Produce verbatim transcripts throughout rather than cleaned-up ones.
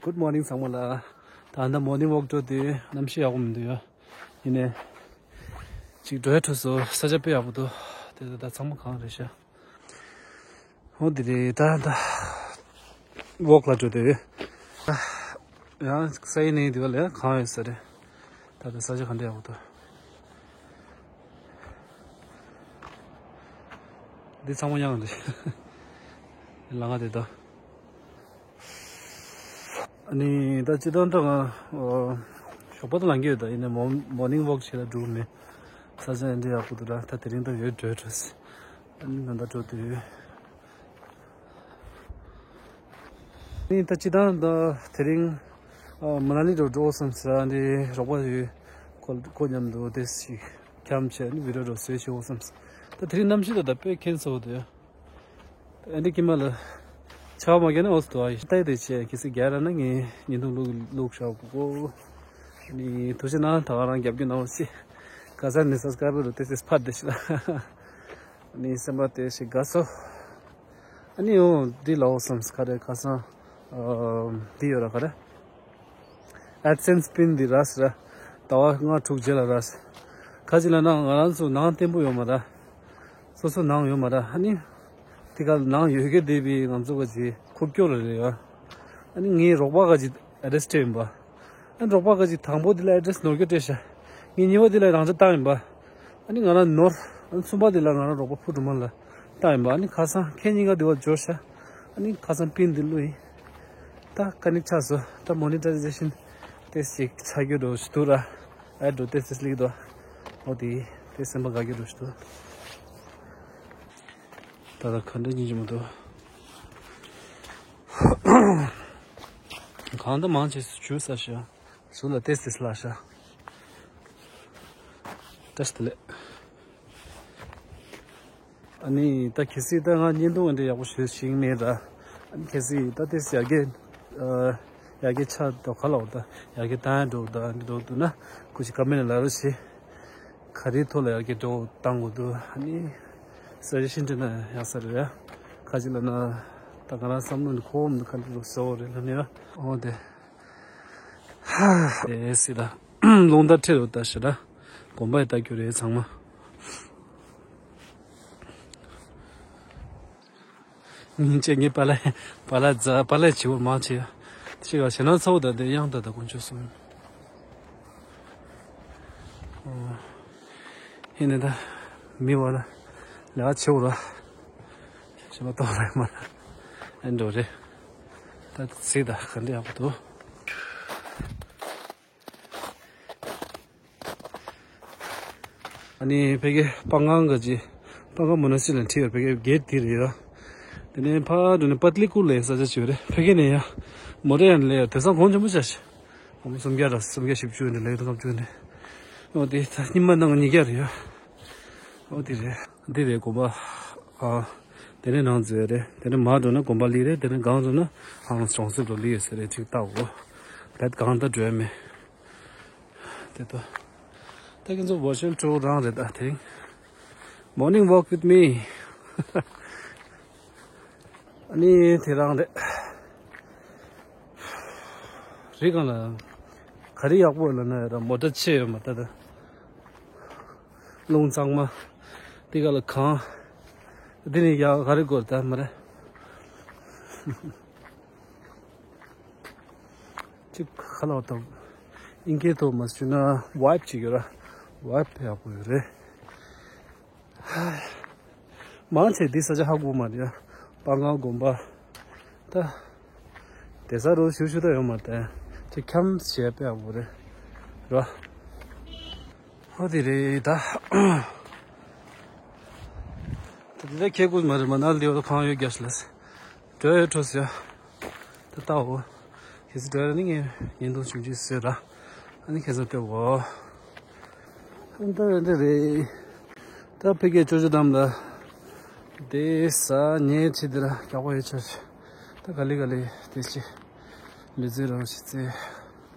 Good morning ཚང་མ་ལ། ད་ལྟ་མོར་ནིང་ཝོག་འགྲོ་དུས་གནམ་གཤིས་ཡག་པོ་མི་འདུག་ཡ། ཡིན་ནའི་ཅིག་འགྲོ་ཡ་འཕྲོ་སོ་ས་ཆ་དཔེ་ཡག་པོ་འདུག་དེ་ད་ད་ཚང་མ་གང་རེད་ཤག་འོ་དེ་རེད། ད་ད་ཝོག་ལ་འགྲོ་དུས་ཡང་ས་ཡི་ནས་དེ་བ་ལ་ཡང་གང་ཡོད་ས་རེད། ད་ད་ས་ཆ་ག་འདྲ་ཡག་པོ་འདུག་འདི་ཚང་མ་གཡང་རེད། ལ་ང་དེ་ད། ཨ་ནི་ད་སྤྱིར་བཏང་ད་ང་ཞོགས་པ་ད་ལངས་ཀྱི་ཡོད། ད་ཡིན་ནའི་མོ་མོར་ནིང་ཝོག་བྱེད་ལ་འགྲོ་མེད། ས་ཆ་འདི་འདྲ་ཡག་པོ་འདུག་ར། ད་དེ་རིང་ད་ཡོད་འགྲོ་འགྲོ་སི། ཨ་ནི་ད་ད་འགྲོ་དུས། ཨ་ནི་ད་སྤྱིར་བཏང་ད་དེ་རིང་ཨ་མ་ན་ལི་འགྲོ་འགྲོ་བསམ་ས་འདི་རོགས་པ་ཡོད། ཁོ་ཁོ་མཉམ་དུ་དེ་ཞིག་འཁྱམ་བྱས་ནི་བི་ཌིའོ་འགྲོ་བཟོས་བྱེད་འོ་བསམ། ད་དེ་རིང་གནམ་གཤིས་ད་ད་དཔེ་ཁེངས་སོ་འདུག་ཡ། ཨ་འདི་ཀྱི་མ་ལ་ཆ་མ་རྒྱག་ན་འོ་སྟོ་ཨ་ཡི་ལྟ་ཡི་དེ་ཆེ་གི་སི་རྒྱ་ར་ན་ངའི་ཉིན་ཐུང་ལུག་ལུག་ཤ་གོ་གོ། ནི་ཐུགས་རྗེ་གནང་། ད་ག་རང་རྒྱབ་ཀྱི་ནང་སི་ག་ས་ནི་སབ་སི་ཀ་རའི་བར་རུ་ཏེ་སི་ཕར་དེ་ཤི་ལ་ནི་སེམས་པ་དེ་ཤི་དགའ་སོ། ཨ་ནི་འོ་འདི་ལའོ་སམ་སི་ཁ་རེ་ཁ་སང་འདི་ཡོད་ར་ཁ་རེ། ཨེད་སེན་སི་པིན་འདི་ར་སི་ར། ཟླ་བ་ལྔ་དྲུག་རྗེས་ལ་ར་སི། ཁ་ཅིག་ལ་ན་ང་རང་ཚོ་ནང་བརྟན་པོ་ཡོད་མ་ར། སོ་སོ་ནང་ཡོད་མ་ར། ཨ་ནི་དེ་ག་ནང་ཡོད་མཁན་དེ་བི་ང་ཚོ་ག་ཅིག་ཁུག་ཀྱོག་རེ་རེ་ཡོད། ཨ་ནི་ངའི་རོགས་པ་ག་ཅིག་ཨེ་ཌི་རེ་སི་སྤྲད་ཡིན་པ། ཨ་ནི་རོགས་པ་ག་ཅིག་དང་པོ་དེ་ལ་ཨེ་ཌི་རེ་སི་ནོར་སྐྱོ་སྤྲད་ཤག་ངའི་གཉིས་པ་དེ་ལ་རང་འཇགས་བཏང་ཡིན་པ། ཨ་ནི་ང་རང་ནོར། ཨ་ནི་གསུམ་པ་དེ་ལ་ང་རང་རོགས་པ་ཕུ་དྲུ་མ་ལ་བཏང་ཡིན་པ། ཨ་ནི་ཁ་སང་ཁྱེད་གཉིས་ཀ་དེ་བ་འབྱོར་ཤག་ཨ་ནི་ཁ་སང་པིན་དེ་བླུགས་ཡིན། ད་ཀ་ནི་ཆགས་སོ། ད་མོ་ནི་ཊའི་ཟེ་ཤན་ཏེ་ཞིག་ཆགས་རྒྱུ་འགྲོ་ཞིག་འདུག་ར། ཨེ་འགྲོ་ཏེ་སི་ལིག་དོ། འོ་དེ་ཏེ་སེམས་པ་དགའ་རྒྱུ་འགྲོ་ཞིག་འདུག་ད་ད་ག་འདྲ་ཉིན་གྱི་མ་འདུག་གང་ད་མང་ཆེ་ཞུ་ས་ཤག་ཟུར་ལ་ཏེ་སི་ཏེ་སི་ལ་ཤག་བཀྲ་ཤིས་བདེ་ལེགས། ཨ་ནི་ད་གལ་སྲིད་ད་ང་བརྙན་ཐུང་འདི་ཡག་པོ་བཟོས་ཤིག་མེད་ད། ཨ་ནི་གལ་སྲིད་ད་ཏེ་སི་ཡར་རྒྱས་ཨ་ཡར་རྒྱས་ཆགས་འགྲོ་ག་ལ་འོ་ད་ཡར་རྒྱས་བཏང་འགྲོ་ད་འདི་འགྲོ་འདུག་ན་ཁུ་ཅི་ཀ་མེན་ལ་རོ་ཞེས། ག་རེའི་ཐོག་ལ་ཡར་རྒྱས་འགྲོ་བཏང་དགོས་འདུག་ཨ་ནི་ས་ཆ་ཤིན་ཏུ་ན་ཡག་ས་རེད་ཡ། ཁ་ཅིག་ལ་ན་ད་ང་རང་བསམ་བློ་འདི་ཁོ་བོ་མི་འདུག་ག་འདི་རུ་གསལ་བོ་རེད་ལ་ནི་ཡ། འོ་དེ། ཧ། དེ་སི་ད། རླུང་རྟ་ཁྲིད་རུ་ལྟ་ཞེ་ད། དགོན་པ་ཡི་ལྟ་རྒྱུ་རེད་ཚང་མ། ཉིན་བྱེད་ངའི་པ་ལས་པ་ལས་རྫ་པ་ལས་བྱེད་པོ་མང་ཆེ་ཡ། ཤི་ག་ཞེ་ན་ཚོགས་ད་དེ་གཡང་ད་ད་དཀོན་མཆོག་གསུམ། ཨོ། ཡིན་ནི་ད་མི་བ་ལ་ལ་ཆེ་བོ་ར། ཞེ་མ་གཏོགས་ར་མ་ཨེ་འགྲོ་རེད། ད་ཚིག་ད་ག་འདྲ་ཡག་པོ་འདུག་ཨ་ནི་ཕ་གི་སྤང་གང་ག་ཅི། སྤང་གང་མོ་ན་སི་ལ་ཁྲིད་ཡོད་ཕ་གི་གེ་ཊི་དེ་རེད་ཡ། དེ་ནས་ཕར་འགྲོ་ནས་པ་ཏི་ལི་ཀུ་ལ་ས་ཆ་ཅིག་ཡོད་རེད་ཕ་གི་ནས་ཡ། མོ་རེ་ཡ་ནས་ལས་ཡ་དེ་སང་གོང་ཆེན་པོ་ཆགས་ཤག་སུམ་བརྒྱ་ར་སུམ་བརྒྱ་བཞི་བཅུ་ནས་ལས་དང་ལྔ་བཅུ་ནས། འོ་དེ་ད་ཉི་མ་ནང་ཉིས་བརྒྱ་རེད་ཡ། འོ་དེ་རེད། འདི་རེད་དགོན་པ། ཨ། དེ་ནས་ནང་འཛུལ་རེད། དེ་ནས་མར་འགྲོ་ན་དགོན་པ་ལི་རེད། དེ་ནས་སྒང་འགྲོ་ན་ཧང་གྲོང་གསེབ་འགྲོ་ལི་ཡོད་ཟེར་རེད་ཅིག་ལྟའོ། བེད་སྒང་ད་འགྲོ་ཡ་མེད། དེ་ད། ད་ཁྱེད་ཚོ་བར་ཅུ་ཨལ་ཊུར་རང་རེད་ད་དེ་རིང་། Morning walk with me. ཨ་ནི་དེ་རང་རེད། རི་སྒང་ལ། ག་རི་ཡག་པོ་ལ་ན་ཡ་ད་མོ་ཊ་ཆེ་ཡོད་མ་ད་ད། རླུང་གཙང་མ། འདི་ག་ལ་གང་། འདི་ནི་ཡག་ག་རེ་དགོས་ད་མ་རེད། ཅིག་ཁ་ལག་དང་། ཨིན་སྐད་ཐོག་མ་ཞུ་ན་ཝའིབ་ཅིག་ཡོད་ར། ཝའིབ་ཡག་པོ་ཡོད་རེད། མང་ཆེ་འདི་ས་ཆ་ཧ་གོ་མ་རེད་ཡ། སྤང་གང་དགོན་པ། ད། དེ་ས་རུ་ཤུ་ཤུ་ད་ཡོད་མ་རེད། ཅིག་འཁྱམས་བྱས་པ་ཡག་པོ་རེད། ར། ཧོ་དེ་རེད་ད། ད་དེ་ལས་ཁྱེད་ཀུན་མ་རེད་མ་ན་ལི་འོ་གང་ཡོད་རྒྱ་ཤི་ལ་སི། འགྲོ་ཡོད་འཕྲོ་ཟེར། ད་ལྟ་འོ། ཁྱེད་ཚོ་འགྲོ་ཡོད་ནི་ངས་ཉིན་ཐོ་ཆུང་ཆུང་ཟེར་ར། ཨ་ནི་ཁྱེད་ཚོ་ལྟོས་འོ། ཨ་ནི་ད་ཡོད་འདི་རེད། ད་ཕ་གིའི་ཅོ་ཅོ་དམ་ལ། དེ་ས་ཉེ་ཆེ་དེ་ལ་རྒྱག་པ་ཡོད་ཆར། ད་ག་ལེ་ག་ལེ་དེ་ཆེ། ལུས་རྩལ་རང་བྱེད་རྩལ།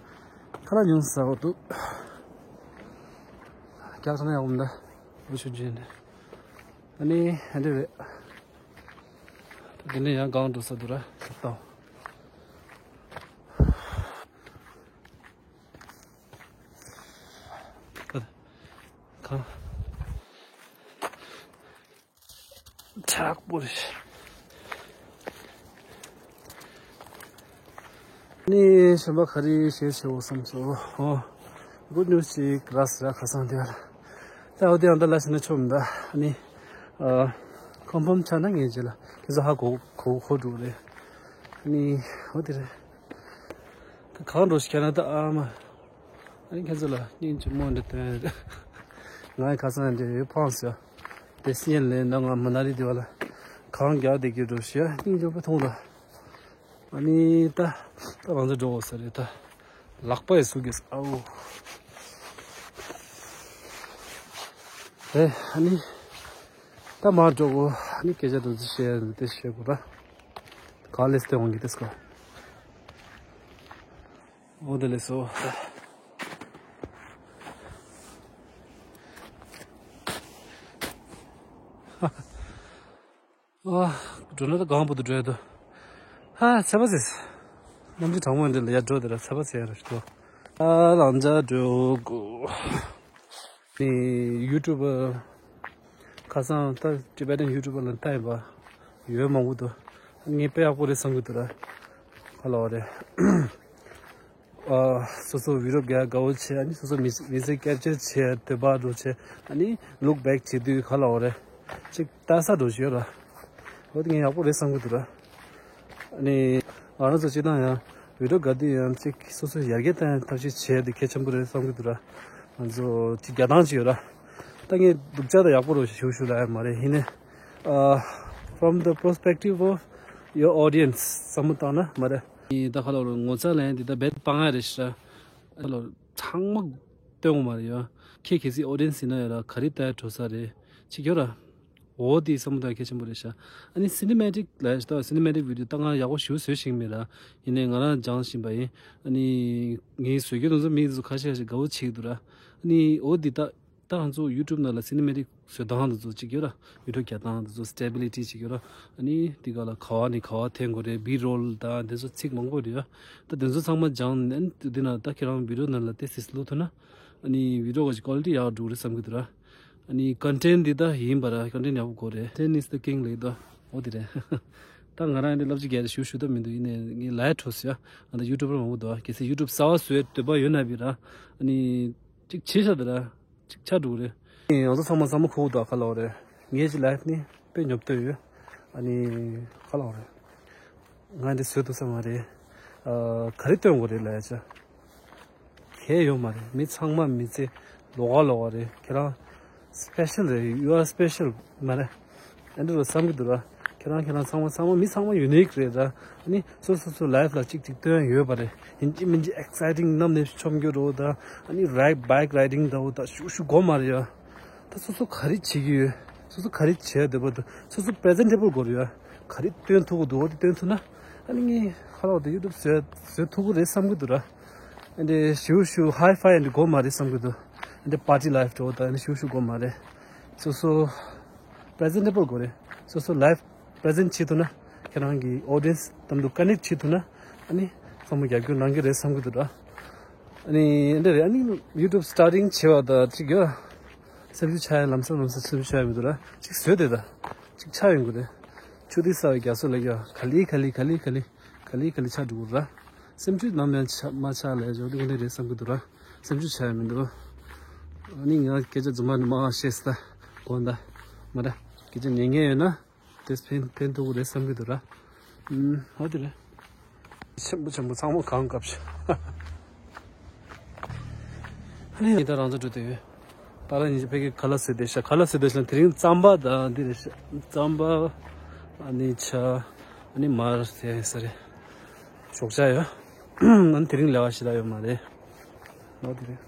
ཁ་ལག་ཉུང་ཟ་འོ་འདུག་རྒྱག་ས་ན་ཡག་འོང་ད། འུ་ཆུ་རྒྱུན་རེད། ཨ་ནི་ཨ་འདྲ་རེད། ད་དེ་ནས་ཡང་གང་འགྲོ་ས་འདུག་ར་ད་ལྟ། གང་། དྲག་པོ་རེད། ནི་གཞན་པ་ག་རེ་བཤད་བྱེད་འོ་བསམ་སོང་། ཨོ། གུཌ་ནིའུ་སི་ཅིག་རག་སི་ར་ཁ་སང་དེ་བ་ལ། ད་འོ་དེ་ཡང་ད་ལ་ཤི་ན་ཆོམ་ད། ནི། ཨ། ཁོམ་ཕམ་ཆ་ན་ངས་རྗེས་ལ་ཁྱེད་ཚོ་ཧ་གོ་གོ་གོ་འགྲོ་རེད། ནི། འོ་དེ་རེད། གང་འགྲོ་ཞིག་ཁྱེད་ན་ད་ཨ་མ། ཨ་ནི་ཁྱེད་ཚོ་ལ་སྙིང་རྗེ་མོ་འདྲི་དོན་རེད། ང་ཡི་ཁ་སང་འདྲི་ཡོད་ཕངས་སོ། དེ་སྙན་ལས་ན་ང་མ་ན་ལི་དེ་བ་ལ་གང་རྒྱག་བསྡད་ཀྱི་འགྲོ་ཞིག་སྙིང་རྗེ་པོ་མཐོང་ད། ཨ་ནི་ད་ད་རང་ཚོ་འགྲོ་འོ་ས་རེད་ད། ལག་པ་ཡི་སུ་གིས་ཨའུ། ཨེ་ཨ་ནི་ད་མར་འགྲོ་འོ། ཨ་ནི་སྐད་ཆ་འདྲ་ཚོ་བཤད་དེ་བཤད་དགོས་ར། ག་ལེ་སྟེ་འོང་གི་དེ་སྐོར། འོ་དེ་ལས་སོ། ཨ། འགྲོ་ན་ད་གང་པོ་དུ་འགྲོ་ཡ་དོ། ཧ་ཚ་པ་ཟེར། གནམ་གྱི་གྲང་མོ་འདི་ལ་ཡར་འགྲོ་དེ་ལ་ཚ་པ་ཟེར་ཡ་ར་ཞིག་དོ། ཨ་ལང་ཇ་འགྲོ་གོ། ནི་ཡུ་ཊུབ་པར། ཁ་སང་ད་ཊི་བེ་ཊན་ཡུ་ཊུབ་པར་ལ་ལྟ་ཡིན་པ། ཡོད་མང་པོ་འདུག་ངས་དཔེ་ཡག་པོ་རེད་བསམ་གྱི་འདུག་ར། ཁ་ལོ་རེད། ཨ། སོ་སོ་བི་ཌི་ཡོ་རྒྱག་དགའ་བོ་བྱས། ཨ་ནི་སོ་སོ་མི་མི་ཚེ་སྐད་ཆ་བྱས་འདོད་པ་འགྲོ་བྱས། ཨ་ནི་ལུག་བེག་བྱེད་དུས་ཁ་ལོ་རེད། ཅིག་ལྟ་ས་འགྲོ་བཞིན་ཡོད་ར། འོ་དེ་ངས་ཡག་པོ་རེད་བསམ་གྱི་འདུག་ར། ཨ་ནི་ང་རང་ཚོ་སྤྱིར་བཏང་ཡང་བི་ཌི་ཡོ་དགའ་དུས་ཡང་ཅིག་སོ་སོ་ཡར་རྒྱས་གཏོང་ཐབས་ཤེས་བྱས་དེ་གལ་ཆེན་པོ་རེད་བསམ་གྱི་འདུག་ར། ང་ཚོ་ཅིག་རྒྱག་སྟངས་ཅིག་ཡོད་ར། ད་ངས་སྡུག་ཅག་ད་ཡག་པོ་རུ་ཞུ་ཞུ་ལ་ཡ་མ་རེད། ཡིན་ནའི། ཨ། from the perspective of your audience བསམ་བློ་བཏང་ན་མ་རེད། ད་ཁ་ལོ་རུ་ངོ་ཚ་ལ་ཡང་འདི་ད་བེད་སྤང་ཡ་རེད་ཤག་ཁ་ལོ་ཚང་མ་སྟོན་དགོས་མ་རེད་ཡ། ཁྱེད་གལ་སྲིད་ཨོ་ཌི་ཡན་སི་ཡིན་ན་ཡ་ར་ག་རེ་ལྟ་ཡ་འགྲོ་ས་རེད་ཅིག་ཡོད་ར། འོ་དེ་བསམ་བློ་གལ་ཆེན་པོ་རེད་ཤག་ཨ་ནི་སི་ནི་མེ་ཊིག་ལ་ཡ་ཤི་ད་སི་ནི་མེ་ཊིག་བི་ཌི་ཡོ་ད་ང་ཡག་པོ་ཞེ་པོ་བཟོ་ཤེས་མེད་ར། ཡིན་ནའི་ང་རང་སྦྱངས་བཞིན་པ་ཡིན། ཨ་ནི་ངའི་བཟོ་རྒྱུ་དེ་ཚོ་མི་དེ་ཚོ་ཁ་ཤས་ཁ་ཤས་དགའ་བོ་བྱེད་ཀྱི་འདུག་ར། ཨ་ནི་འོ་འདི་ད་ད་ང་ཚོ་ཡུ་ཊུབ་ནང་ལ་སི་ནི་མེ་ཊིག་བཟོ་སྟངས་དེ་ཚོ་གཅིག་ཡོད་ར། བི་ཌི་ཡོ་རྒྱག་སྟངས་དེ་ཚོ་སི་ཊེ་བི་ལི་ཊི་གཅིག་ཡོད་ར། ཨ་ནི་འདི་ག་ལ་ག་བ་ནས་ག་བ་འཐེན་དགོས་རེད། བི་རོལ་དང་དེ་ཚོ་ཚིག་མང་པོ་རེད་ཡ། ད་དེ་ཚོ་ཚང་མ་སྦྱངས་ནས་འདི་ན་ད་ཁྱེད་རང་བི་ཌི་ཡོ་ནང་ལ་དེ་སིས་བླུག་ཐུབ་ན། ཨ་ནི་བི་ཌི་ཡོ་གི་ཀོ་ལི་ཊི་ཡག་འགྲོ་གི་རེད་བསམ་གི་འདུག་ར། ཨ་ནི་ཀོན་ཊེན་འདི་ད་ཡིན་པ་ར། ཀོན་ཊེན་ཡག་པོ་དགོས་རེད། Content is the king ལེགས་དོ། འོ་དེ་རེད། ད་ང་རང་འདི་ལབ་ཅིག་རྒྱལ་ཞུ་ཞུ་ཐབས་མི་འདུག་ཡིན་ནའི་ངས་ལའི་ཊི་ཧོ་སི་ཡ། ཨ་ད་ཡུ་ཊུབ་པར་མང་པོ་འདུག་གལ་སྲིད་ཡུ་ཊུབ་གསར་པ་བཟོས་འདོད་པ་ཡོད་ན་བི་ར། ཨ་ནི་ཅིག་བྱེད་ཤ་དེ་ར། ཅིག་ཆགས་འགྲོ་གི་རེད། ང་ཚོ་ཚང་མ་ཚང་མ་ཁུག་དོ་ཁ་ལོ་རེད། ངས་ཅིག་ལའི་ཕི་ནི་དཔེ་ཉོབ་ཏོ་ཡོད། ཨ་ནི་ཁ་ལོ་རེད། ང་འདི་བཟོས་ཐུབ་ས་མ་རེད། ཨ་ག་རེ་སྟོན་དགོས་རེད་ལབ་ཡ་ཆ། གལ་ཡོད་མ་རེད། མི་ཚང་མ་མི་ཚེ་ལོགས་ཀ་ལོགས་ཀ་རེད། ཁྱེད་རང་སི་པེ་ཤལ་རེད། You are special མ་རེད། ཨ་འདི་རུ་བསམ་གྱི་འདུག་ར། ཁྱེད་རང་ཁྱེད་རང་ཚང་མ་ཚང་མ་མི་ཚང་མ་ཡུ་ནིག་རེད་ར། ཨ་ནི་སོ་སོ་སོ་ལའི་ཕི་ལ་གཅིག་གཅིག་སྟོན་ཡོད་པ་རེད། ཡིན་གཅིག་མིན་གཅིག་ཨེག་སའི་ཊིང་གནམ་ནས་མཆོང་རྒྱུ་རོ་ད། ཨ་ནི་རའི་ཌི་བྷའིཀ་རའི་ཌིང་ད་འོ་ད་ཞུ་ཞུ་དགོས་མ་རེད་ཡ། ད་སོ་སོ་ག་རེ་བྱེད་ཀྱི་ཡོད། སོ་སོ་ག་རེ་བྱས་བསྡད་པ་དང་སོ་སོ་པི་རི་ཛེན་ཊེ་བལ་དགོས་རེད་ཡ། ག་རེ་སྟོན་ཐུབ་ཀྱི་འདུག་འོ་དེ་སྟོན་ཐུབ་ན། ཨ་ནི་ངས་ཁ་ལོ་དེ་ཡུ་ཊུབ་བཟོས་བཟོས་ཐུབ་ཀྱི་རེད་བསམ་གྱི་འདུག་ར། ཨ་འདི་ཞུ་ཞུ་ཧའི་ཕའི་འདི་དགོས་མ་རེད་བསམ་གྱི་འདུག་ཨ་འདི་པར་ཊི་ལའི་ཕི་འགྲོ་ད་ཨ་ནི་ཞུ་ཞུ་དགོས་མ་རེད། སོ་སོ་པི་རི་ཛེན་ཊེ་བལ་དགོས་རེད། སོ་སོ་ལའི་ཕི་པི་རི་ཛེན་ཊི་བྱེད་ཐུབ་ན་ཁྱེད་རང་གི་ཨོ་ཌི་ཡན་སི་དང་དུ་ཀ་ནེག་ཊི་བྱེད་ཐུབ་ན་ཨ་ནི་བསམ་བློ་རྒྱབ་སྐྱོར་གནང་གི་རེད་བསམ་གྱི་འདུག་ར། ཨ་ནི་འདི་རེད། ཨ་ནི་ཡུ་ཊུབ་སི་ཊར་ཊིང་བྱེད་པ་དང་གཅིག་ཡོད། སེམས་ཤུགས་ཆག་ཡ་ལམ་སང་ལམ་སང་སེམས་ཤུགས་ཆག་ཡ་མི་འདུག་ར། གཅིག་བཟོས་དེ་ད་གཅིག་ཆག་ཡོང་གི་རེད། ཆུ་ཐིགས་ས་བའི་རྒྱ་མཚོ་ལ་ཡ་ག་ལེ་ག་ལེ་ག་ལེ་ག་ལེ་ག་ལེ་ག་ལེ་ཆག་འགྲོ་གི་ར། སེམས་ཤུགས་ནམ་ཡང་ཆག་མ་ཆག་ལ་ཡ་འཇོག་དེ་ཁོ་ནི་རེད་བསམ་གྱི་འདུག་ར། སེམས་ཤུགས་ཆག་ཡ་མི་འདུག་ཨ་ནི་ང་སྐད་ཆ་རྫུན་མ་མང་བཤད་ས་དགོངས་དག་མ་ར། སྐད་ཆ་ཉན་མཁན་ཡོད་ན། དེ་ཕན་ཕན་ཐོགས་རེད་བསམ་གྱི་འདུག་ར། ཨུམ། ཧོ་དེ་རེད། ཆེན་པོ་ཆེན་པོ་ཚང་མ་གང་སྐབས་ཤིག་ཨ་ནི་ད་རང་ཚོ་འགྲོ་དུས་ཡོད། ད་རང་ཉིད་ཕ་གི་ཁ་ལག་ཟས་བསྡད་ཤག་ཁ་ལག་ཟས་བསྡད་ཤག་དེ་རིང་རྩམ་པ་དང་འདི་རེད་ཤག་རྩམ་པ། ཨ་ནི་ཇ། ཨ་ནི་མར་ཟས་ས་རེད། ཞོགས་ཇ་ཡོད། ཨ་ནི་དེ་རིང་ལས་ཀ་ཞེ་དྲག་ཡོད་མ་རེད། ཨོ་དེ་རེད།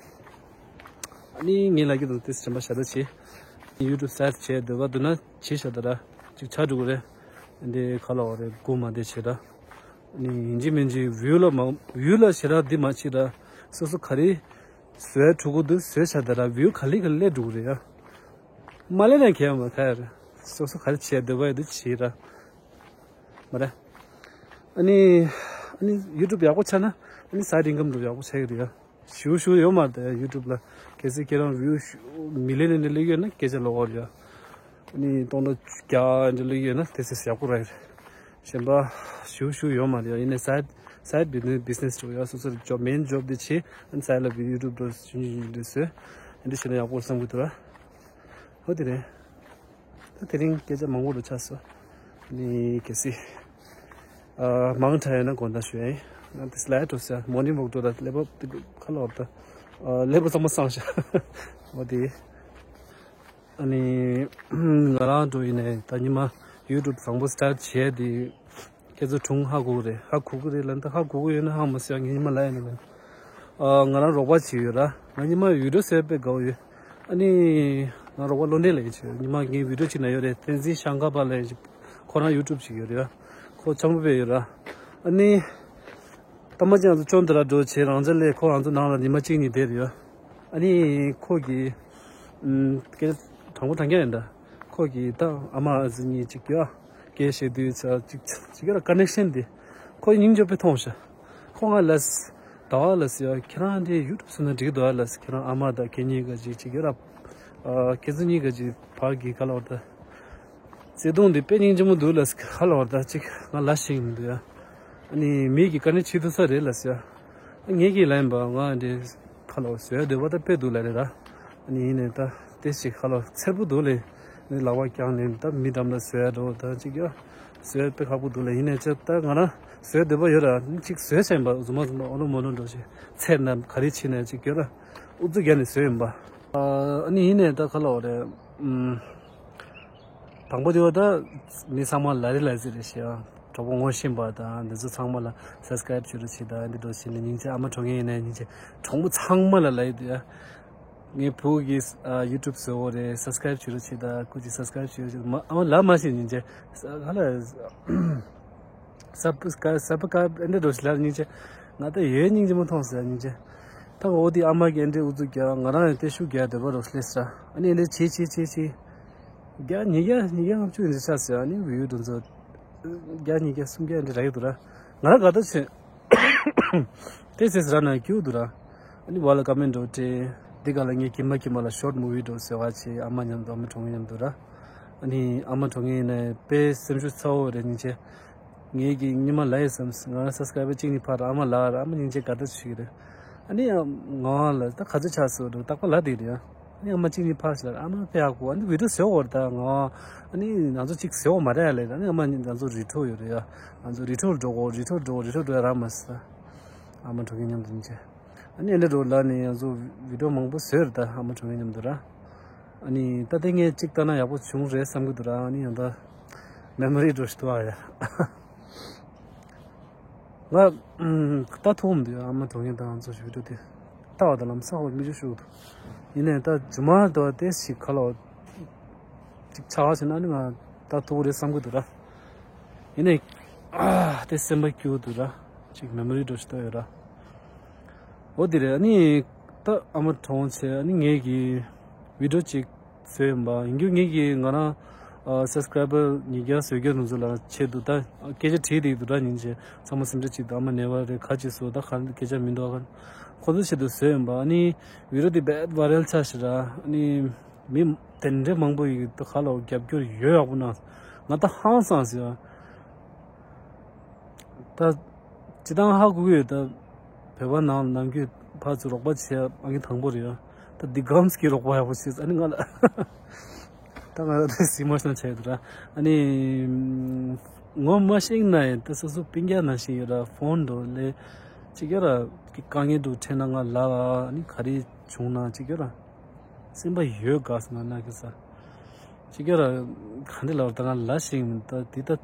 ཨ་ནི་ངའི་ལ་ཀི་དང་ཏིས་དྲན་པ་ཞེ་དྲག་བྱེད། ཡུ་ཊུབ་སེ་ཊི་བྱས་འདོད་པ་འདུག་ན་བྱེད་ཤ་ད་ར། ཅིག་ཆ་འགྲོ་གི་རེད། འདི་ཁ་ལོ་རེད་སྒུག་མ་བསྡད་བྱེད་ར། ཨ་ནི་ཡིན་གཅིག་མིན་གཅིག་བིའུ་ལ་མ་བིའུ་ལ་ཞེ་དྲག་འདི་མ་བྱེད་ར། སོ་སོ་ག་རེ་བཟོས་འགྲོ་གི་འདུག་བཟོས་ཤ་ད་ར། བིའུ་ག་ལེ་ག་ལེ་འགྲོ་གི་རེད་ཡ། མ་ལེ་ན་གལ་མ་ཁ་ཡ་རེད། སོ་སོ་ག་རེ་བྱས་འདོད་པ་ཡོད་འདུག་བྱེད་ར། མ་རེད། ཨ་ནི་ཨ་ནི་ཡུ་ཊུབ་ཡག་པོ་ཆགས་ན་ཨ་ནི་སའི་ཌི་ཨིན་ཀམ་འགྲོ་ཡག་པོ་ཆགས་ཀྱི་རེད་ཡ། ཞུ་ཞུ་ཡོད་མ་རེད་ཡུ་ཊུབ་ལ། གལ་སྲིད་ཁྱེད་རང་ཝིའུ་མི་ལི་ཡན་ནས་སླེབས་ཡོད་ན་སྐད་ཆ་ལོག་པ་རེད་ཡ། ཨ་ནི་སྟོང་ཕྲག་བརྒྱ་འདྲ་སླེབས་ཡོད་ན་དེ་ཚོ་ཡག་པོ་རེད། གཞན་པ་ཞུ་ཞུ་ཡོད་མ་རེད་ཡ། ཡིན་ནའི་སའིཌ་སའིཌ་བི་ཛི་ནེ་སི་འགྲོ་ཡ། སོ་སོར་ཇོབ་མེན་ཇོབ་དེ་བྱེད། ཨ་ནི་སའིཌ་ལ་ཡུ་ཊུབ་འགྲོ་ཞུ་ཞུ་ཞུ་འདྲ་བཟོས། ཨ་འདྲ་བྱས་ན་ཡག་པོ་བསམ་གི་འདུག་ར། ཧོ་དེ་རེད། ད་དེ་རིང་སྐད་ཆ་མང་པོ་འདྲ་ཆགས་སོང་། ནི་གལ་སྲིད། ཨ་མང་དྲགས་ཡོད་ན་དགོངས་དག་ཞུ་ཡ་ཡིན། ང་དེ་སླེབས་འགྲོ་ཟེར་མོར་ནིང་ཝོག་འགྲོ་ད་ཀླད་པ་དེ་ཁ་ལོ་ད། ཨ་ཀླད་པ་ཚང་མ་སངས་ཤག་འོ་དེ། ཨ་ནི་ང་རང་འགྲོ་ཡིན་ནའི་ད་ཉི་མ་ཡུ་ཊུབ་བཟང་པོ་སི་ཊར་བྱས་དེ། ཁྱེད་ཚོ་གྲུང་ཧ་གོ་གི་རེད། ཧ་གོ་གི་རེད་ལབ་ད། ཧ་གོ་གི་ཡོད་ན་ཧ་མ་སོ་ཡ། ངས་ཉི་མ་ལ་ཡིན་ན་ལ། ཨ་ང་རང་རོགས་པ་བྱེད་ཡོད་ར། ང་ཉི་མ་ཝི་ཌི་ཡོ་བཟོས་པའི་དགའ་བོ་ཡོད། ཨ་ནི་ང་རོགས་པ་བློ་འདྲེན་ལ་ཡིན་བྱེད། ཉི་མ་ངའི་ཝི་ཌི་ཡོ་གཅིག་ན་ཡོད་རེད། བསྟན་འཛིན་ཤང་ཀ་པ་ལ་ཡིན་བྱེད། ཁོ་རང་ཡུ་ཊུབ་བྱེད་ཡོད་རེད་ཡ། ཁོ་འཆམ་པོ་བས་ཡོད་ར། ཨ་ནི་ད་མ་ཅི་ང་ཚོ་ཅོན་ཏ་ར་འགྲོ་བྱེད། རང་ཅག་ལས་ཁོ་ང་ཚོ་ནང་ལ་ཉི་མ་གཅིག་གཉིས་བསྡད་རེད་ཡ། ཨ་ནི་ཁོ་གི་ཨམ་སྐད་དྲང་པོ་དྲང་རྐྱང་ཡིན་ད། ཁོ་གི་ད་ཨ་མ་ཨ་ཟི་གཉིས་གཅིག་ཡ། སྐད་བཤད་དུས་ཚ་གཅིག་གཅིག་ཡ་ར་ཀ་ནེག་ཤན་དེ། ཁོ་སྙིང་རྗེ་པོ་མཐོང་ཤག་ཁོ་ང་ལ་ཟླ་བ་ལ་ཟེར་ཡ། ཁྱེད་རང་འདི་ཡུ་ཊུབ་བཟོས་ན་འགྲིག་འདུག་ཨ་ལ་ཟེར། ཁྱེད་རང་ཨ་མ་དང་ཁྱེད་གཉིས་ཀ་གཅིག་གཅིག་ཡ་ར། ཨ་ཁྱེད་ཚོ་གཉིས་ཀ་གཅིག་བར་གྱི་ག་ལ་བར་ད། བརྩེ་དུང་འདི་དཔེ་སྙིང་རྗེ་མོ་འདུག་ལ་ཟེར། ག་ལ་བར་ད་གཅིག་ང་ལ་ཤེས་ཀྱི་མི་འདུག་ཡ། ཨ་ནི་མི་གི་དཀའ་གནད་བྱེད་ཐུབ་ས་རེད་ལ་ཟེར་ཡ། ངས་ཀྱིས་ལན་པ་ང་འདི་ཁ་ལོ་བཟོས་འདོད་པ་ད་དཔེ་འདུག་ལ་རེད་ར། ཨ་ནི་ཡིན་ནའི་ད་དེ་ཞིག་ཁ་ལོ་འཚེར་པོ་འདུག་ལེ། ནི་ལག་པ་བརྐྱངས་ནས་ད་མི་འགྲམ་ལ་བཟོས་འགྲོ་ད་ཅིག་ཡ། བཟོས་དཔེ་ཁག་པོ་འདུག་ལེ། ཡིན་ནའི་ཅི་ད་ང་རང་བཟོས་འདོད་པ་ཡོད་ར། ནི་ཅིག་བཟོས་ཟིན་པ་རྫུན་མ་རྫུན་མ་ཨོ་ལོ་མོ་ལོ་འགྲོ་ཞིག་འཚེར་ན་ག་རེ་བྱེད་ན་ཅིག་ཡོད་ར། ཨུ་ཚུགས་རྒྱག་ནས་བཟོས་ཡིན་པ། ཨ་ནི་ཡིན་ནའི་ད་ཁ་ལོ་རེད། ཨུམ། དང་པོ་དེ་བ་ད་མི་ཚང་མ་ལ་རེ་ལ་ཟེར་རེ་ཞེས་ཨ། གྲོགས་པོ་ངོ་ཤེས་པ་དང་འདི་ཚོ་ཚང་མ་ལ་སབ་སི་ཀ་རེབ་བྱེད་རོགས་བྱེད་དང་། འདི་འདྲ་བྱེད་ནས་སྙིང་རྗེ། ཨ་མ་གྲོངས་མཁན་ཡིན་ན་སྙིང་རྗེ། གྲོགས་པོ་ཚང་མ་ལ་ལ་ཡི་དུ་ཡ། ངའི་བུ་གིས་ཨ་ཡུ་ཊུབ་བཟོ་བོ་རེད། སབ་སི་ཀ་རེབ་བྱེད་རོགས་བྱེད་དང་། སྐུ་མཁྱེན་སབ་སི་ཀ་རེབ་བྱེད་རོགས་བྱེད། མ་ཨ་མ་ལ་མ་ཤེས་སྙིང་རྗེ། ཧ་ལ། སབ་སི་ཀ་རེབ་སབ་སི་ཀ་རེབ་ཨེ་འདྲ་འགྲོ་ཞིག་ལ་སྙིང་རྗེ། ང་ད་ཡོད་སྙིང་རྗེ་མོ་མཐོང་ཟེར་སྙིང་རྗེ། ད་འོ་དེ་ཨ་མ་གིས་ཨེ་འདྲའི་ཨུ་ཚུགས་རྒྱག་ང་རང་ཡང་དེ་ཤུགས་རྒྱག་འདོད་པ་རོགས་སླེབས་ས། ཨ་ནི་ཨེ་འདྲ་བྱེད་བྱེད་བྱེད་བྱེད། བརྒྱ་ཉིས་བརྒྱ་ཉིས་བརྒྱ་ལྔ་བཅུ་ཡིན་ཟེར་ཆགས་ཟེར། ཨ་ནི་བི་ཡུ་དེ་ཚོ་བརྒྱ་ཉིས་བརྒྱ་སུམ་བརྒྱ་ཨེ་འདྲ་རག་གི་འདུག་ར། ང་རང་དགའ་ད་བྱེད། དེ་ཟེར་ཟེར་ར་ན་སྐྱིད་འདུག་ར། ཨ་ནི་བ་ལ་ཀ་མེན་འགྲོ་སྤྲད། འདི་ག་ལ་ངས་ཀྱི་མ་ཀྱི་མ་ལ་ཤོར་ཊི་མུ་བི་འགྲོ་ཟེར་བ་བྱེད། ཨ་མ་མཉམ་དུ་ཨ་མ་གྲོངས་མཁན་མཉམ་དུ་ར། ཨ་ནི་ཨ་མ་གྲོངས་མཁན་ཡིན་ནའི་དཔེ་སེམས་ཤུགས་ཚ་བོ་རེད་སྙིང་རྗེ། ངེད་ཀྱི་ཉི་མ་ལ་ཡི་བསམ་ང་སབ་སི་ཀ་རེབ་པར་གཅིག་གཉིས་འཕར། ཨ་མ་ལ་ར་ཨ་མ་སྙིང་རྗེ་དགའ་ད་བྱེད་ཀྱི་རེད། ཨ་ནི་ང་ལ་ད་ག་ཚོད་ཆགས་སོང་འདུག་རྟག་པར་ལབ་བསྡད་ཀྱི་རེད་ཨ། ཨ་ནི་ཨ་མ་གཅིག་གཉིས་འཕར་ཟེར། ཨ་མ་དཔེ་ཡག་པོ། ཨ་ནི་བི་ཌི་ཡོ་བཟོ་དགོས་རེད་ད་ང་། ཨ་ནི་ང་ཚོ་གཅིག་བཟོ་དགོས་མ་རེད་ལབ། ཨ་ནི་ཨ་མ་ང་ཚོ་རི་ཁྲོད་ཡོད་རེད་ཡ། ང་ཚོ་རི་ཁྲོད་འགྲོ་དགོས། རི་ཁྲོད་འགྲོ་དགོས། རི་ཁྲོད་འགྲོ་ཡ་རག་མ་སོང་། ཨ་མ་གྲོངས་མཁན་མཉམ་དུ་སྙིང་རྗེ། ཨ་ནི་ཨེ་འདྲ་འགྲོ་ལ་ནི་ང་ཚོ་བི་ཌི་ཡོ་མང་པོ་བཟོས་རེད་ད་ཨ་མ་གྲོངས་མཁན་མཉམ་དུ་ར། ཨ་ནི་ད་ལྟ་ངས་གཅིག་ལྟ་ན་ཡག་པོ་བྱུང་རེད་བསམ་གྱི་འདུག་ར། ཨ་ནི་ཡང་ད་མེ་མོ་རི་འགྲོ་ཞིག་འདུག་ཨ་ཡ། ང་ཨུམ་ལྟ་ཐུབ་མི་འདུག་ཨ་མ་གྲོངས་མཁན་དང་ང་ཚོ་ཞིག་བི་ཌི་ཡོ་དེ་ལྟ་བ་དང་ལམ་སང་བ་མི་ཆོག་ཤོག་འདུག་ཡིན་ནའི་ད་རྗེས་མ་ད་ལྟ་ཞིག་ག་ལ་བ་ཅིག་ཆགས་ཟིན་ན་ནི་ང་ལྟ་ཐུབ་ཀྱི་རེད་བསམ་གྱི་འདུག་ར། ཡིན་ནའི་ཨ་དེ་སེམས་པ་སྐྱིད་པོ་འདུག་ར། ཅིག་མེ་མོ་རི་འདྲ་ཞིག་ལྟ་ཡོད་ར། འོ་དེ་རེད། ཨ་ནི་ད་ཨ་མ་གྲོངས་བྱས་ཨ་ནི་ངེད་ཀྱི་བི་ཌི་ཡོ་ཅིག་བཟོས་ཡིན་པ་ཡིན་རྒྱུ་ངེད་ཀྱི་ང་རང་ཨ་སབ་སི་ཀ་རེབ་པར་ཉིས་བརྒྱ་བཟོས་རྒྱུ་དེ་ཚོ་ལ་ཆེད་དུ་ད་སྐད་ཆ་དྲིས་བསྡད་འདུག་ར། སྙིང་རྗེ། ཚང་མ་སེམས་ཁྲལ་བྱེད་འདུག་ཨ་མ་ནད་པ་རེད། ག་ཅིག་བཟོ་ད་ག་སྐད་ཆ་མི་འདུག་ཨ་ཁོ་ཚོ་ཆེད་དུ་བཟོས་ཡིན་པ། ཨ་ནི་བི་ཌི་ཡོ་དེ་དཔེ་བྷའི་རལ་ཆགས་ཤག་ར། ཨ་ནི་མི་དེ་འདྲའི་མང་པོ་ཡིས་ད་ག་ལ་རྒྱབ་སྐྱོར་ཡོད་ཡག་པོ་གནང་། ང་ད་ཧང་སངས་ཟེར། ད་སྤྱིར་བཏང་ཧ་གོ་གི་ཡོད། ད་བོད་པ་ནང་ནམ་རྒྱུན་ཕར་ཚུར་རོགས་པ་བྱེད་ཨང་ཀི་དང་པོ་རེད་ཡ། ད་འདི་སྒམ་སི་ཀི་རོགས་པ་ཡག་པོ་བྱེད། ཨ་ནི་ང་ལ་ད་ང་ལ་ད་སི་མོ་ཤི་ནལ་ཆགས་ཡོད་ར། ཨ་ནི་ངོ་མ་ཤེས་ན་ཡང་ད་སོ་སོ་སྤུན་ཀྱག་ནང་བཞིན་ཡོད་ར། ཕོན་འགྲོ་ལས་ཅིག་ཡོད་ར། དཀའ་ངལ་འདུག་འཕྲད་ན་ང་ལ་ཨ་ནི་ག་རེ་བྱུང་ན་ཅིག་ཡོད་ར། སེམས་པ་ཡོད་དགའ་སོང་ང་ན་གི་ས། ཅིག་ཡོད་ར། ག་འདྲ་ལབ་ད་ང་ལ་ཞིག་མི་ད་འདི་ད་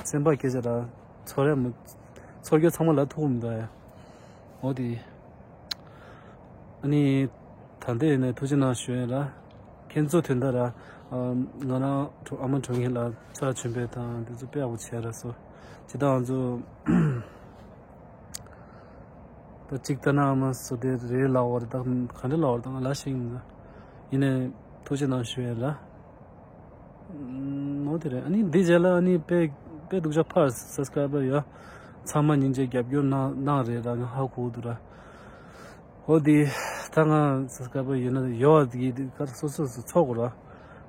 སེམས་པ་སྐད་ཆ་ར། ཚོར་ཡ་མི། ཚོར་རྒྱུ་ཚང་མ་ལ་ཐུག་མི་འདུག་ཡ། འོ་དེ། ཨ་ནི། ད་ལྟ་ཡིན་ན་ཐུགས་རྗེ་གནང་ཞུ་ཡིན་ལ། ཁྱེད་ཚོ་དོན་དག་ར། ང་རང་ཨ་མ་གྲོངས་མཁན་ལ་ཕྱག་མཆོད་འབུལ་དང་དེ་ཚོ་དཔེ་ཡག་པོ་བྱས་ར་སོ། ཇི་ལྟར་ང་ཚོ། ད་གཅིག་ལྟ་ན་ཨ་མ་སོ་དེ་རེད་ལབ་པ་རེད། ད་ག་འདྲ་ལབ་པ་རེད། ད་ང་ལ་ཞིག་ཡིན་ན། ཡིན་ནའི་ཐུགས་རྗེ་གནང་ཞུ་ཡིན་ལ། ཨུམ། འོ་དེ་རེད། ཨ་ནི་འདི་རྗེས་ལ་ཨ་ནི་དཔེ་དཔེ་སྡུག་ཅག་ཕར་སབ་སི་ཀ་རའི་བར་ཡོད། ཚང་མ་སྙིང་རྗེ་རྒྱབ་སྐྱོར་གནང་གནང་རེད་ར། ང་ཧ་གོ་འདུག་ར། འོ་དེ་ད་ང་ས་སྐལ་པ་ཡོད་ན་ཡོད་པ་དེ་གི་དེ་ག་སོ་སོ་སོ་ཚོགས་དགོས་ར།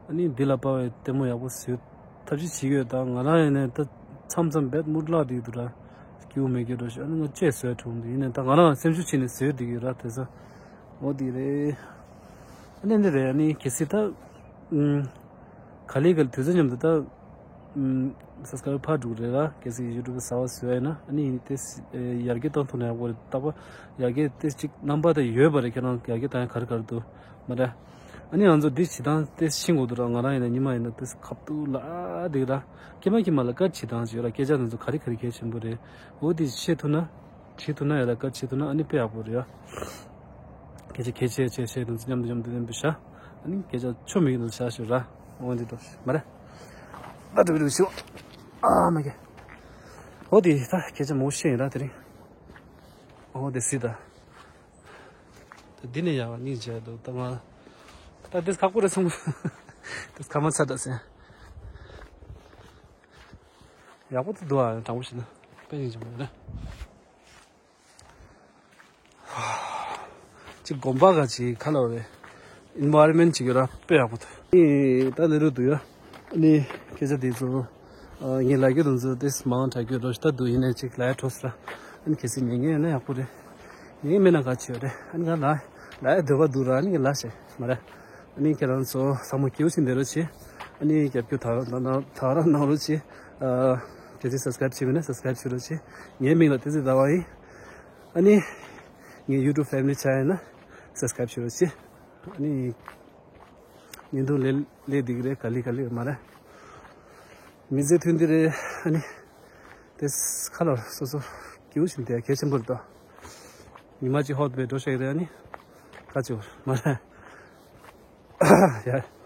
ཨ་ནི་འདི་ལ་དཔའ་བའི་ལྟད་མོ་ཡག་པོ་བཟོས་ཐབས་ཤེས་བྱེད་ཀྱི་ཡོད། ད་ང་རང་ཡིན་ནའི་ད་མཚམས་མཚམས་རྦད་མུར་བརླག་བསྡད་འདུག་ར། སྐྱིད་པོ་མེད་ཀྱི་འགྲོ་ཞིག་ཨ་ནི་ང་བཅད་བཟོས་བྱུང་འདུག་ཡིན་ནའི་ད་ང་རང་སེམས་ཤུགས་ཆེ་ནས་བཟོས་བསྡད་ཀྱི་ར་དེ་ཚོ། འོ་དེ་རེད། ཨ་ནི་འདི་རེད། ཨ་ནི་གལ་སྲིད་ད་ཨུམ། ག་ལེ་ག་ལེ་དུས་ཚོད་མཉམ་དུ་ད་ཨུམ། ས་སྐལ་པ་ཕར་འགྲོ་གི་རེད་ར། གལ་སྲིད་ཡུ་ཊུབ་གསར་པ་བཟོས་ཡིན་ན་ཨ་ནི་དེ་ཡར་རྒྱས་གཏོང་ཐུབ་ན་ཡག་པོ་རེད། རྟག་པར་ཡར་རྒྱས་དེ་གཅིག་རྣམ་པ་དེ་ཡོད་པ་རེད། ཁྱེད་རང་ཡར་རྒྱས་བཏང་ཡ་ག་རེ་ག་རེ་འདུག་མ་རེད། ཨ་ནི་ང་ཚོ་འདི་བྱེད་སྟངས་དེ་ཤེས་དགོས་འདུག་ར། ང་རང་ཡིན་ན་ཉི་མ་ཡིན་ན་དེ་ཁ་ཐུག་ལ་འདི་ར། ཁྱེད་མ་ཁྱེད་མ་ལ་སྐད་ཆ་བྱེད་སྟངས་ཅིག་ཡོད་ར། སྐད་ཆ་དེ་ཚོ་ག་རེ་ག་རེ་གལ་ཆེན་པོ་རེད། འོ་དེ་ཤེས་ཐུབ་ན། བྱེད་ཐུབ་ན་ཡ་ལ་བཀའ་བྱེད་ཐུབ་ན་ཨ་ནི་དཔེ་ཡག་པོ་རེད་ཡ། སྐད་ཆ་གལ་ཆེ་ཆེ་ཆེ་དང་མཉམ་དུ་མཉམ་དུ་མཉམ་དུ་བཞག་ཨ་ནི་སྐད་ཆ་ཆོ་མེད་ཀྱི་འདུག་བཞག་ཞུ་ར། འོ་འདི་འདུག་མ་རེད། ད་འགྲོ་གི་འདུག་ཞུ། ཨ་མ་གེ། འོ་དེ་ད་སྐད་ཆ་མང་པོ་བཤད་ཡིན་ར་དེ་རིང་། འོ་དེ་སྲིད་ད། ད་འདི་ནས་ཡག་པ་སྙིང་རྗེ་འདུག་ད་ང་། ད་དེ་ཁག་པོ་རེད་སོང་། དེ་ཁ་མ་ཚ་ད་ཟེར། ཡག་པོ་དེ་འདུག་ཨ་དྲང་པོ་བཤད་ན། དཔེ་སྙིང་རྗེ་མོ་རེད། ཅིག་དགོན་པ་ག་ཅིག་ག་ལ་བ་རེད། ཨིན་ཝའི་རོན་མེན་ཊི་ཅིག་ཡོད་ར་དཔེ་ཡག་པོ་འདུག་ཨེ་ད་ལེ་རུ་འདུག་ཡ། ཨ་ནི་སྐད་ཆ་དེ་ཚོ་ཨ་ངས་ལབ་རྒྱུ་དང་ཚོ་དེ་མང་དྲགས་རྒྱུ་རོ་ཞིག་ད་འདུག་ཡིན་ནའི་ཅིག་ལབ་ཡ་འཕྲོ་སི་ར། ཨ་ནི་གལ་སྲིད་ཉན་མཁན་ཡོད་ན་ཡག་པོ་རེད། ཉན་མཁན་མེད་ན་ག་ཅི་ཡོད་རེད། ཨ་ནི་ང་ལ་ལབ་ཡ་འདོད་པ་འདུག་ར། ཨ་ནི་ངས་ལབ་ཤེས་མ་རེད། ཨ་ནི་ཁྱེད་རང་ཚོ་ཚང་མ་སྐྱིད་པོ་ཞིག་བསྡད་རོགས་བྱེད། ཨ་ནི་རྒྱབ་སྐྱོར་ད་རང་ད་རང་ད་རང་གནང་རོགས་བྱེད། ཨ་གལ་སྲིད་སབ་སི་ཀ་རེབ་བྱེད་མེད་ན་སབ་སི་ཀ་རེབ་བྱེད་རོགས་བྱེད། ངའི་མིང་ལ་བསྟན་འཛིན་ཟླ་བ་ཡིན། ཨ་ནི། ངའི་ཡུ་ཊུབ་ཕེ་མི་ལི་ཆགས་ཡིན་ན་སབ་སི་ཀ་རེབ་བྱེད་རོགས་བྱེད། ཨ་ནི། བརྙན་ཐུང་ལས་ལས་འདི་གི་རེད། ག་ལེ་ག་ལེ་མ་རེད། མི་ཚེ་མཐུན་འདི་རེད། ཨ་ནི། དེ་ཁ་ལོ་སོ་སོ་སྐྱིད་པོ་ཞིག་བསྡད་གལ་ཆེན་པོ་རེད་དོ། ཉི་མ་གཅིག་ཧོབ་སྟེ་འགྲོ་ཤེས་རེད། ཨ་ནི། ཁ་ཆེ་བོ་མ་རེད། ཡ།